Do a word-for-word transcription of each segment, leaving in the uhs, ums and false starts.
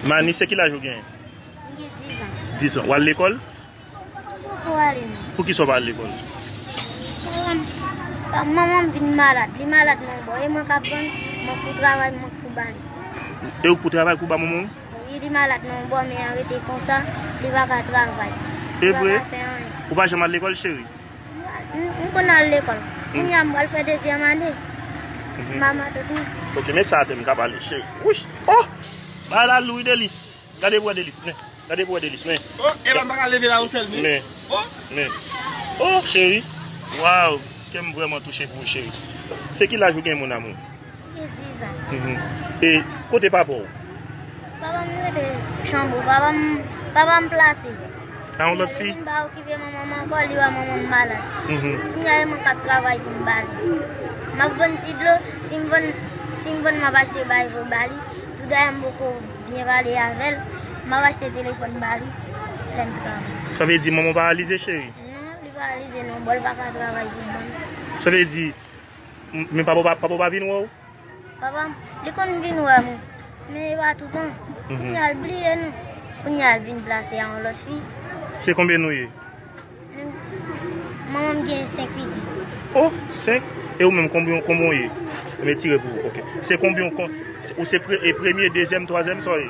Mani, se ki laj ou gen? M gen diz an. Diz an. W al lekòl? Poko ale, non. Poukisa w pa al lekòl? Manman m, manman m vin malad. Li malad nan yon bò. E mwen k ap vann, mwen k pou travay, mwen k pou ba li. E ou k pou travay pou ba manman w? Wi, li malad nan yon bò, men an rete konsa, li pa ka travay. E vre? Li pa ka fè anyen. Ou pa janm al lekòl, cheri? M, m konn al lekòl. Kounye a m pral fè dezyèm ane. Mhm. M pa matant non. Ok, men sa a te m ka pale, cheri. Wouch! Oh! Bagay la lou wi, Delis. Gade pou wè Delis, men. Gade pou wè Delis, men. Oh, e pa m pa ka leve la ou sèl, men. Men. Oh! Men. Oh, cheri. Waw! Kè m vrèman touche pou ou, cheri. Se ki laj ou gen, mon amour? Gen diz an. Mhm. E kote papa w? Papa m rete Chanbo. Papa m, papa m plase. A yon lòt fi? Li vin pa okipe manman m ankò, li wè manman m malad. Mhm. Kounye a, e mwen k ap travay pou m ba li. M ap vann ti dlo, si m vann, si m vann, m ap achte bagay pou ba li. Tout dayè m poko byen pale avè l, m ap achte telefòn ba li, lè m travay. Sa vle di manman w paralize, cheri? Non, li paralize non, bon, li pa ka travay pou mwen. Sa vle di, m, men papa w pa, papa w pa vin wè w? Papa m, li konn vin wè m, men e pa toutan. Mhm. Kounye a l bliye nou. Kounye a l vin plase a yon lòt fi. Se konbyen nou ye? Nou, manman m gen senk pitit. Oh, senk? E ou menm, konbyen, konbyen w ye? M retire pou ou, ok. Se konbyen w kon-, se, ou se pre-, e premye, dezyèm, twazyèm, sa w ye?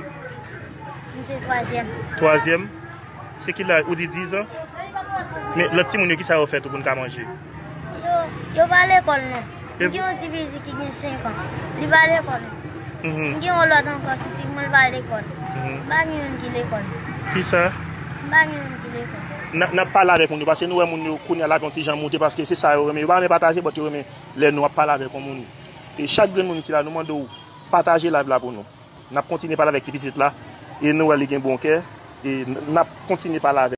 M se twazyèm. Twazyèm? Se ki laj? Ou di diz an? Men lòt timoun yo, kisa yo fè tou pou n ka manje? Yo, yo pa lekòl non. M gen yon ti pitit ki gen senk an. Li pa lekòl. Mhm. M gen yon lòt ankò ki sik mwen, li pa lekòl. Mhm. M pa gen youn ki lekòl. Kisa? M pa gen youn ki lekòl. N a, n ap pale avèk moun yo, paske nou wè moun yo kounye a l ap yon ti jan moute, paske se sa yo renmen. Yo pa renmen pataje, but yo renmen lè nou ap pale avèk yon moun. E chak grenn moun ki la, nou mande w pataje live la pou nou. N ap kontinye pale avèk ti pitit la, e nou wè li gen bon kè, e n, n ap kontinye pale avè l.